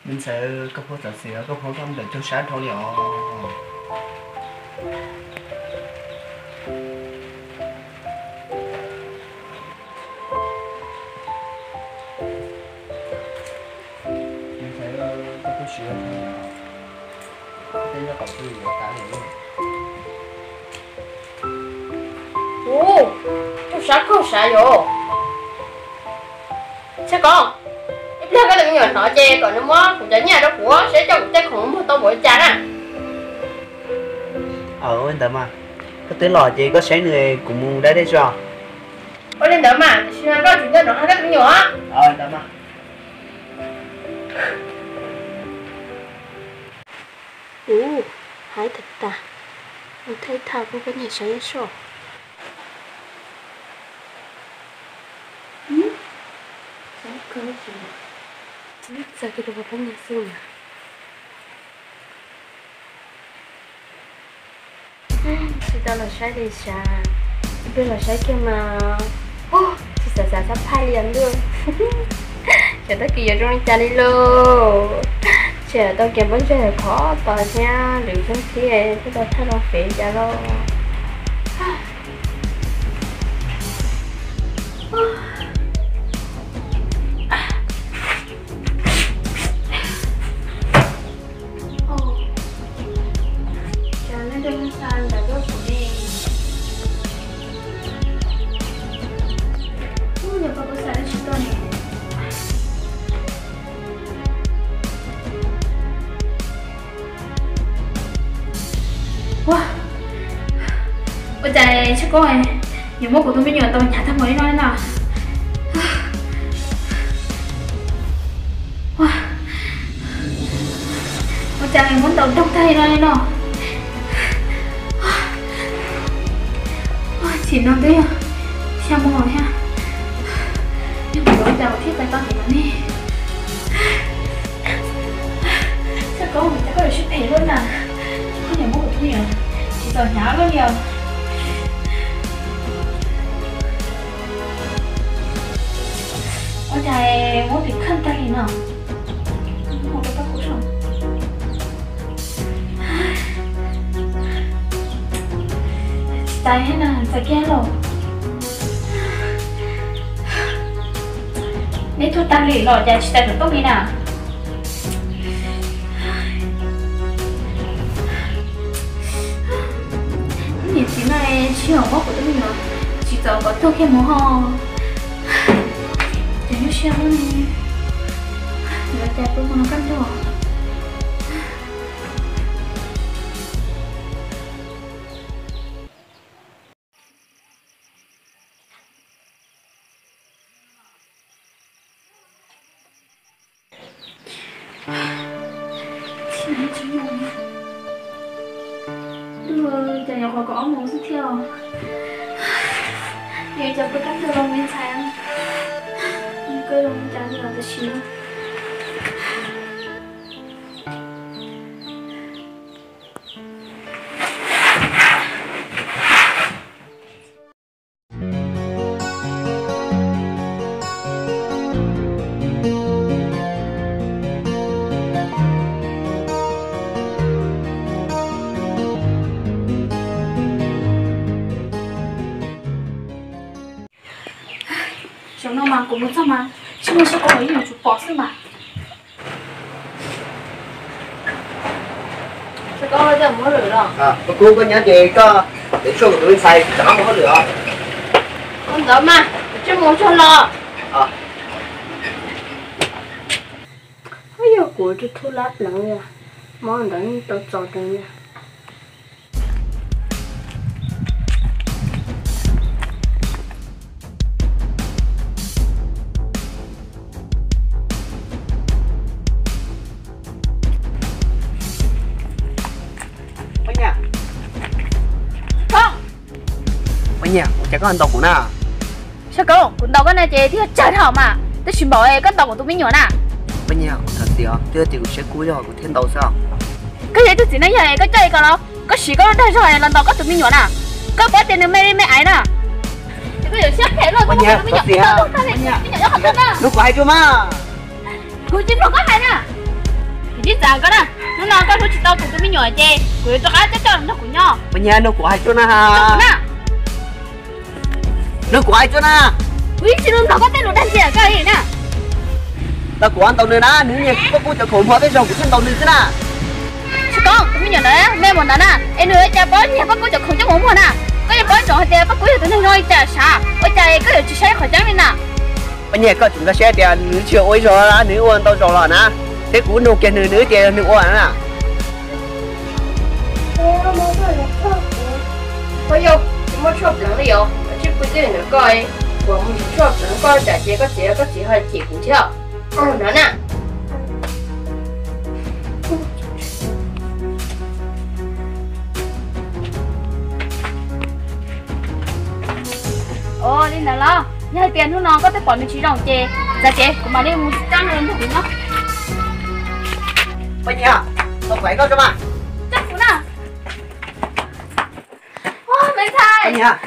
Me ntxhais, koj phob txav xis, koj phob koj ntawm caug sab dhau li os. Me ntxhais, koj tub siab, tej nyob qhov twg yuav kav liam li. Ub, caug sab kaug sab yom. Txhiaj Koob, ib pliag koj tus me nyuam hnov ces kom nws muab kuv cov nyiaj rau kuv seb coj kuv tej khoom muag tau npaum li cas na. Ua li ntawd mas, koj twb los ces koj saib nws, kuv mus da dej tso. Ua li ntawd mas, tiam sis koj tsis txhob hnov koj tus me nyuam. Ntawd mas. Ub, haib tag tas, ua thaij thaij pub pab niag saib soj. Txawm kiag rau pab niag xwb mas. Tsis tau los saib li sav, ib pliag los saib kiag mas, tsis xav xav txhob thaij li os ntuj. Xyov tag kis yuav zoo li cas li lauj. Tsis tau kiag nplooj tseg khov tos thiab lwm xyoo thiab thiaj tau thaij los fev cas lauj. Cov nej rau ntawm lub kuv ne. Ub, yog koj kuj xav tsis tau ne. Ua, ua cas Txhiaj Koob yuav muab kuv tus me nyuam tau hnyav tag npaum li no li no? Ua cas muab ntaus doog tag li no li no? Chim no twb yog xya moo thiab, yog mus ua cas thiaj pais tau tim no ne? Txhiaj Koob, cas koj yuav siab phem luaj na, koj niam muab kuv tus me nyuam tsis txaus hnyav luaj li os. Ua cas muab tim khawj tag li no? Tsis tas na, txais kiag los. Neb tuag tag li los cas tsis tau tom tooj li na? Niam txiv no tsis yog muab kuv tus me nyuam tsis txaus kom tuag kiag mus ho. Ces lub siab lub ne, lawv cas pw mus no kaj ntug. Ntuj, cas nyuam qhuav kaum ob moos xwb thiab os. Yuav cas pw kaj ntug los me ntxhais, koj zoo cas li los tam sim no. Zaum no mas kuv mus txog mas tsis muaj Txhiaj Koob los yeej yuav tsum pom xwb mas. Txhiaj Koob, koj mus hauj lwm los? Koj kub koj nyob ces koj, kuv tshuaj kuv tus me ntxhais rov qab mus hauj lwm os. Ua ntawd mas, kuv tsis mus tsuag los. Yog kuv tus thub lab pleev li, mob ntawd yeej tau txaus tes li. Ua nyias, ua cas koj ntaus kuv na? Txhiaj Koob, kuv ntaus koj na ces twb yog tsawg dhau mas, twb tsis npaum koj ntaus kuv tus me nyuam na. Ua nyias, kuv thov txim os, twb yog tias kuv siab kub yog kuv thiaj ntaus xwb os. Koj yog ib tug txiv neej yog koj coj li ko los? Koj siv koj lub dag zog los ntaus koj tus me nyuam na. Koj paub tias nws me li me aiv na. Koj yuav siab phem luaj, koj tus me nyuam, me nyuam nyob qhov twg na? Hnub kuv hais tsuag mas. Kuv tsis mloog koj hais na. Kuv tsis txav koj na, hnub no koj hlub tsis tau kuv tus me nyuam ces kuv yuav rov qab coj coj nrog kuv nyob. Poj niam, nrog kuv hais tsuag na. Nrog kuv hais tsuag na. Kuv yeej tsis tau ntaus koj tej lus dag ntxias koj li na. Tau kuv ntaus nws na, nws nyiag Paj Kub cov khoom hmo tej zaug kuv thiaj ntaus nws xwb na. Tsis koob, tus me nyuam ntawd me mus ntawd na, es nws ua cas paub nyiag Paj Kub cov khoom coj mus muag na? Koj yeej paub ntsoov hais tias Paj Kub yog tus neeg zoo li cas sav, ua cas koj yuav tsis saib qhov tseeb li na? Poj niam, koj tsis nkag siab tias nws tsis ua ib zaug na, nws ua ntau zaug los na, thiab kuv nug kiag nws, nws tias nws ua na. Pog yau, muab tshuaj pleev li os, tsib pw twj ywm ntawm koj, uas mus tshuaj pleev koj tsam ces koj txiv, koj txiv ho cem kuv thiab. Hnov na. Ua li ntawd los yog hais tias hnub no koj twb pom nws tsis zoo ces txav ces kuv mam li mus coj nws nrog kuv nyob. Poj niam, tau kuv hais koj tso mas. Coj kuv na. Me ntxhais, me ntxhais,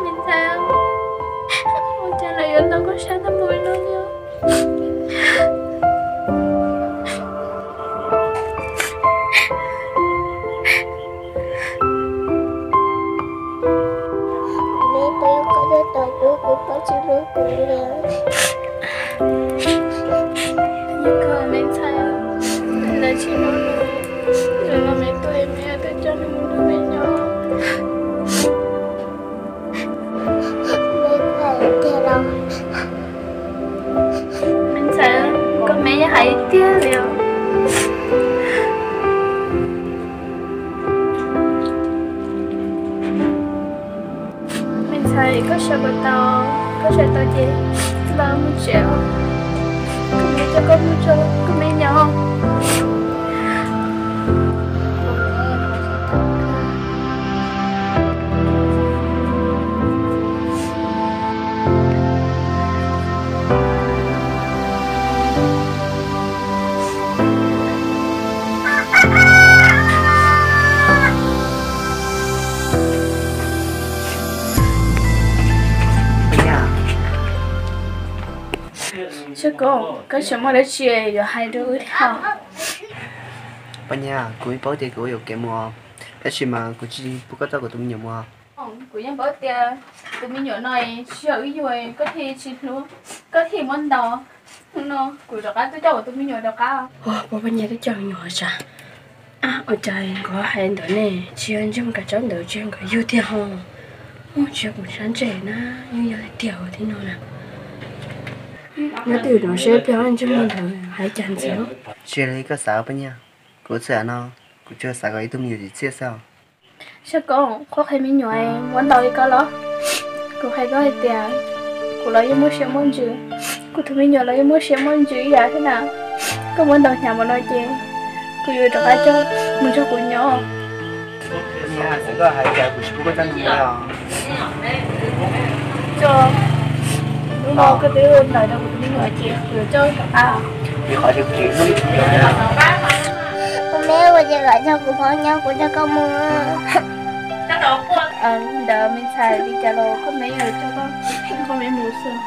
me ntxhais, ua cas lawv yuav ntaus koj sab tag npaum li no li? Me, puas yog koj twb tau kuv, kuv pab tsis hlub kuv li? Yog koj me ntxhais, lawv tsis hlub, lawv los me tuaj, me twb coj nws mus nrog me nyob. Me, koj hais tiag los? Me ntxhais, koj me yeej hais tiag li os. Me ntxhais, koj sawv puas tau? Koj sawv tau ces los mus tsev os. Koj me coj koj mus tsev, koj me nyob. Sab Koob, koj tseem muaj dab tsi yuav hais rau wb thiab? Poj niam, kuv yeej paub tias kuv yuam kev mus, tab sis mas kuv tsis pub koj coj kuv tus me nyuam mus. Kuv yeej paub tias tus me nyuam no tsis yog wb yug, koj thiaj tsis hlub, koj thiaj muab ntaus. Hnub no kuv rov qab tuaj coj kuv tus me nyuam rov qab. Poj niam, twb coj me nyuam sav. Ua cas nkawd hais ntawd ne? Tsis yog ntsej muag kav tsawb ntawd, tsis yog nkawd yug tiag ho. Tsis yog kuv sab ntsej na, yeej yog tiag tiag thiab no na. Nyob twj ywm no seb pliag ntsej muag ntawd hais cas ntxiv. Tsis li koj xav poj niam, kuv txawm no kuv tsuas xav kom ib tug me nyuam tsim txiaj xwb. Sab Koob, qhuab qhia me nyuam muab ntaus li ko los? Kuv hais koj hais tias kuv los yeej muaj siab muaj ntsws, kuv tus me nyuam los yeej muaj siab muaj ntsws ib yam thiab na. Koj muab ntaus hnyav npaum no ces kuv yuav rov qab coj mus nrog kuv nyob. Xav koj hais tias kuv tsis pub koj coj mus nyob. Hnub no koj twb ntaus tau kuv tus me nyuam ces kuv yuav coj rov qab. Kuv me ua ces kom tso kuv phob nyob, kuv coj koj mus. Ntawd me ntxhais, li cas los koj me yuav coj koj, koj me mus xwb.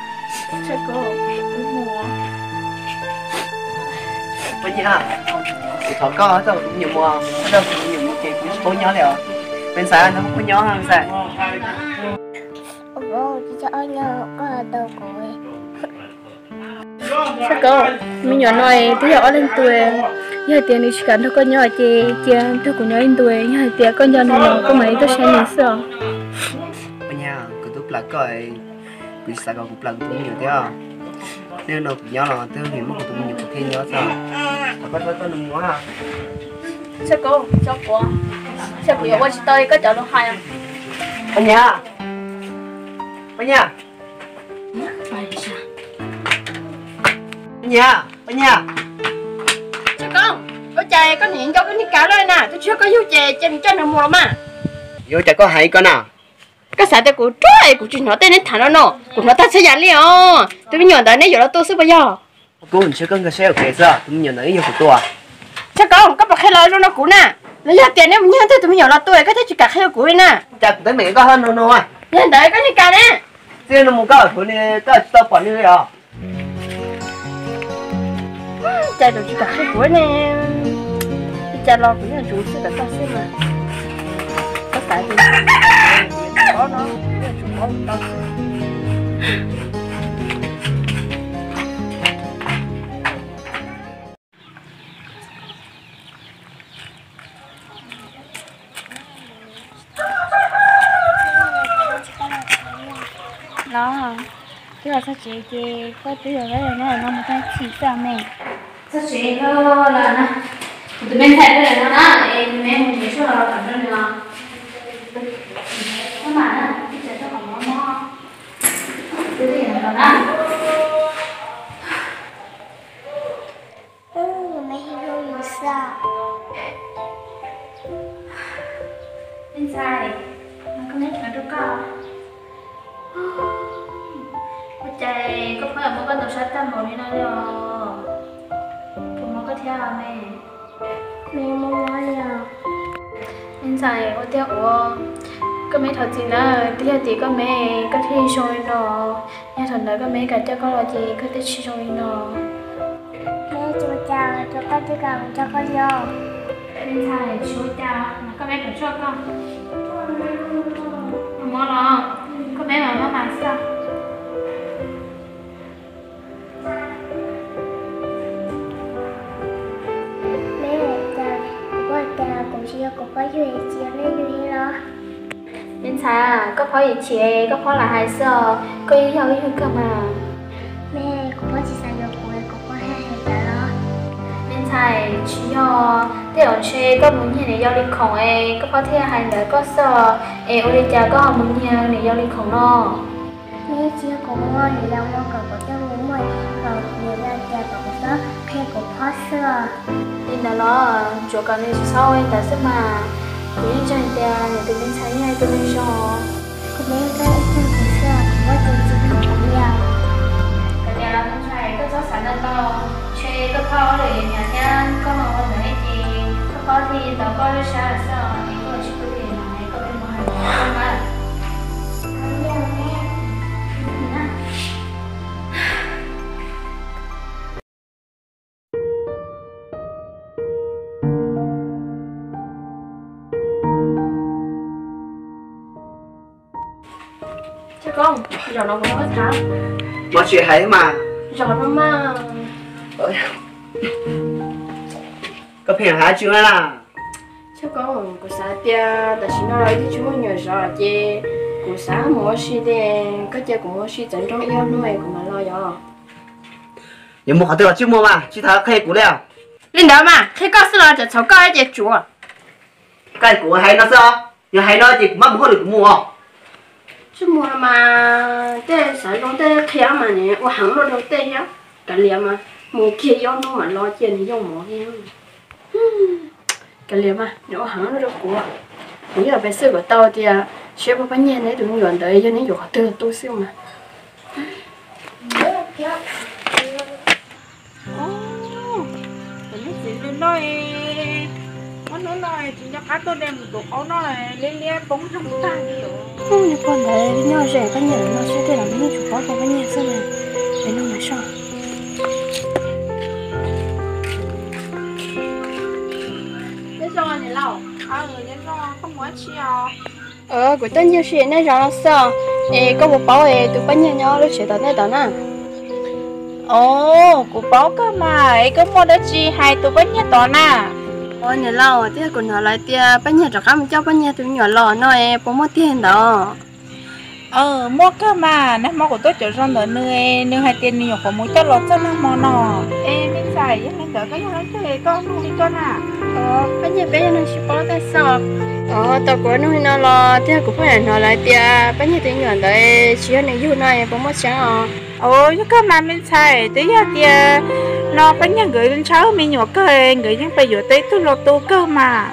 Sab Koob, wb mus. Poj niam, kuv thov koj coj kuv tus me nyuam mus, koj coj kuv tus me nyuam mus ces kuv tsis paub nyob li os. Me ntxhais, nrog kuv nyob me ntxhais. Sab Koob, me nyuam no twb yog ob leeg tus, yog hais tias nws tsis kam nrog koj nyob ces cia nrog kuv nyob ib ntus, yog hais tias koj nco nws los koj mam li tuaj saib nws xwb os. Poj niam, kuv twb plam koj, kuv tsis xav kom kuv plam kuv tus me nyuam thiab. Hnub no kuv nyob los twb vim muaj kuv tus me nyuam kuv thiaj nyob xwb. Thov koj txhob coj nws mus. Sab Koob, tso kuv, seb kuv yuav ua tsis tau li koj cov lus hais. Poj niam, poj niam, poj niam, poj niam. Sab Koob, ua cas koj nim nco koj niag kav lawm na, twb tsis yog koj yug ces cia nws coj nws mus los mas. Yuav ua cas koj hais ko na? Koj xav tias kuv ruam es kuv tsis hnov tej neb tham no no, kuv hnov tag txhia yam li os. Tus me nyuam ntawd neb yuav los tu xwb puas yog? Kuv ntshe koj nkag siab ua ke xwb, tus me nyuam ntawd ib yog kuv tua. Sab Koob, koj puas qhia los zoo rau kuv na? Los yog tias neb mus nyiag tus me nyuam los tua koj thiaj tsis kam qhia rau kuv li na. Cas kuv teeb meem koj haj no no. Yog ntawd koj niag kas ne? Txij no mus koj thuav nws koj tsis tau pom nws li os. Cas tsis kam qhia kuv ne? Li cas los kuv yeej tsum xwb kom tau xwb mas. Koj xav tias paub no, yeej tsum paub tau xwb. Los, twb los txog tsev ces koj twb yog lawm no, no mus tag txim xwb me. Txog tsev koj los na, kuv tus me ntxhais twb lawm no na, es nws me mus tsev tsuag los kom nrog nws os. Koj mam na, ib tsam txog kom mob mob, twb twb los na. Me ntxhais, koj neb thov rau koj. Ua cas koj phob yuav muab koj ntaus sab tag npaum li no li os? Puas mob koj thiab me? Me mob mob li os. Me ntxhais, ua tiag ua, koj me thov txim na, twb yog tim koj me koj thiaj zoo li no. Yog thaum ntawd koj me kam coj koj los ces koj twb tsis zoo li no. Tsis ua cas, koj twb kam mus nrog koj yog. Me ntxhais, tsis ua cas, koj me kam coj koj. Mob los, koj me mas mob mas xwb. Me, cas kuv phob tias kuv tsis yog kuv phob yug, tsis yog nej yug li los? Me ntxhais, koj phob yim chim, koj phob lam hais xwb os, koj yeej yog wb yug kawg mas. Me, kuv phob tsis xav yuav kuv, kuv phob hais hais cas los? Me ntxhais, tsis yog, tej zaum ntshe koj mus nyiag niam yau li khoom es koj phob thiaj hais ntawd koj xwb os, es ua li cas koj ho mus nyiag niam yau li khoom no? Me, tsis yog kuv muag niam yau no kom kuv coj mus muag, kom niam yau tias kom kuv txhob qhia kuv phob xwb os. Li ntawd los tsuav kom nws tsis txhob ua li ntawd xwb mas. Kuv yeej ntseeg tias nws tus me ntxhais yeej yog ib tug neeg zoo. Kuv me, koj ib tug kuv xwb, kuv muaj tus tsis kam kuv li os. Kav liam me ntxhais, koj txhob xav ntau ntau, ntshe koj phob lawm yuav hnyav thiab koj ho ua ntawd ces koj phob thiaj tau koj lub sab lawm xwb os, es koj tsis pub li no es koj pheej mus hais koj na. Tshaj Koob, zaum no kuv nrog koj tham. Muaj tsis hais mas. Zaum no mas. Koj pheej hais tsis ua na. Tshaj Koob, kuv xav tias tam sim no los twb tsis muaj me nyuam zov ces kuv xav mus ua si tiag, koj cia kuv mus ua si txawm nrog ib ob hnub es kuv mam los yom. Yuav mus qhov twg los tsis muaj mas tsis tas qhia kuv li. Li ntawd mas qhia koj xwb los txawm txhaum koj ces tsuav. Koj kuv hais no xwb, yog hais no ces kuv mam mus hauj lwm kuv mus os. Tsis muaj mas tej xav zoo tej qhia mas ua heev luaj rau tej thiab. Kav liam mas, mus kiag ib ob hnub mam los cia nws yoo mov thiab. Kav liam mas, nws ua heev luaj rau kuv. Kuv yog pes xwb kom tau tias siab pab Paj Nyiag neb tus me nyuam ntawd yog neb yuav qhov twg tu xwb mas. Cov niag txiv lws no, muab hnub no tsis nco qab tuaj de mus tus qaub no, liab liab poob zog tag li os. Nws pog ntawd nyob ze Paj Nyiag lawm no xwb, tej zaum nws yeej tsuas paub pog Paj Nyiag xwb na. Es no mas soj. Nyob zoo niam laus, nyob zoo, koj mus dab tsi os? Kuv tuaj nyiag sim nej zov no xwb os. Es koj puas paub es tus Paj Nyiag nyob lub tsev tom ntej tod na? Os, kuv paub kawg mas, es koj muaj dab tsi hais tus Paj Nyiag tod na? Os niam laus, twb yog kuv hnov lawv tias Paj Nyiag rov qab mus coj Paj Nyiag tus me nyuam los no es puas muaj tiag ntawd? Muaj kawg mas, nag hmo kuv tuaj caum zoo ntawm nws, nws hais tias nws nyuam qhuav mus coj los txog nag hmo no. Es me ntxhais, yog li ntawd koj yog leej twg, koj nug li koj na? Paj Nyiag peb yog neeg sib paub tag xwb. Os, tau kuv nug li no los twb yog kuv pheej hnov lawv tias Paj Nyiag tus me nyuam ntawd tsis yog nws yug no es puas muaj tseeb os? Os, yog kawg mas me ntxhais, twb yog tias no Paj Nyiag nkawd ntshaw me nyuam kawg, nkawd yeej pes yuav tau ib tug hluas tu kawg mas.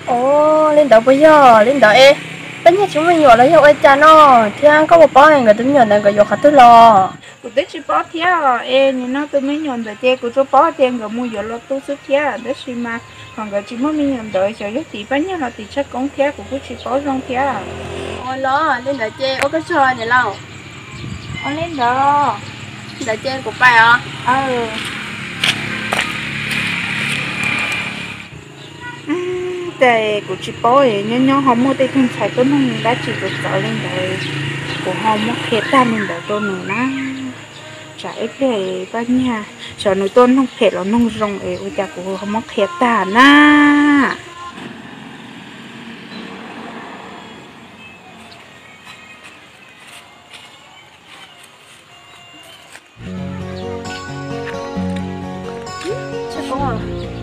Os, li ntawd puas yog? Li ntawd es Paj Nyiag tsis muaj me nyuam los yog ua cas no? Thiab koj puas paub nkawd tus me nyuam ntawd nkawd yuav qhov twg los? Kuv twb tsis paub thiab, es nim no tus me nyuam ntawd ces kuv tsuas paub tias nkawd mus yuav hluas tu xwb thiab, tab sis mas thaum nkawd tsis muaj me nyuam ntawd xyov yog tim Paj Nyiag los tim Tshaj Koob thiab kuv kuj tsis paub zoo thiab. Ua los li ntawd ces ua koj tsaug niam laus. Ua li ntawd. Ntawd ces kuv pais os. Ces kuv tsis paub nyob nyob ho muaj tej tug ntxhais tuaj nug dab tsi txawv txawv li ntawd, kuv ho muab qhia tag li ntawd rau nws na. Tsam ib pliag paj nyiag xyov nws tuaj nug phem los nug zoo es ua cas kuv ho muab qhia tag na. Tsis paub,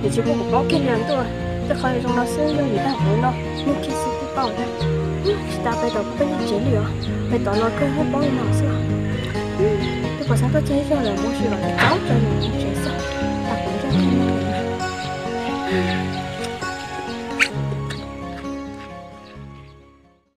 nws tsis hu kuv paub kiag li ntuj. Tej qhov zoo no xwb yog nws tag hauv no, nug kiag xwb twb paub thiab. Tsis tas pais tom kuv peb lub tsev li os, pais tom no kawg thiaj paub li no xwb. Twb pom xav tuaj txog ib zaug lawm, mus sim los tau rau nws tsev xwb, tas kuv zaj thiab no.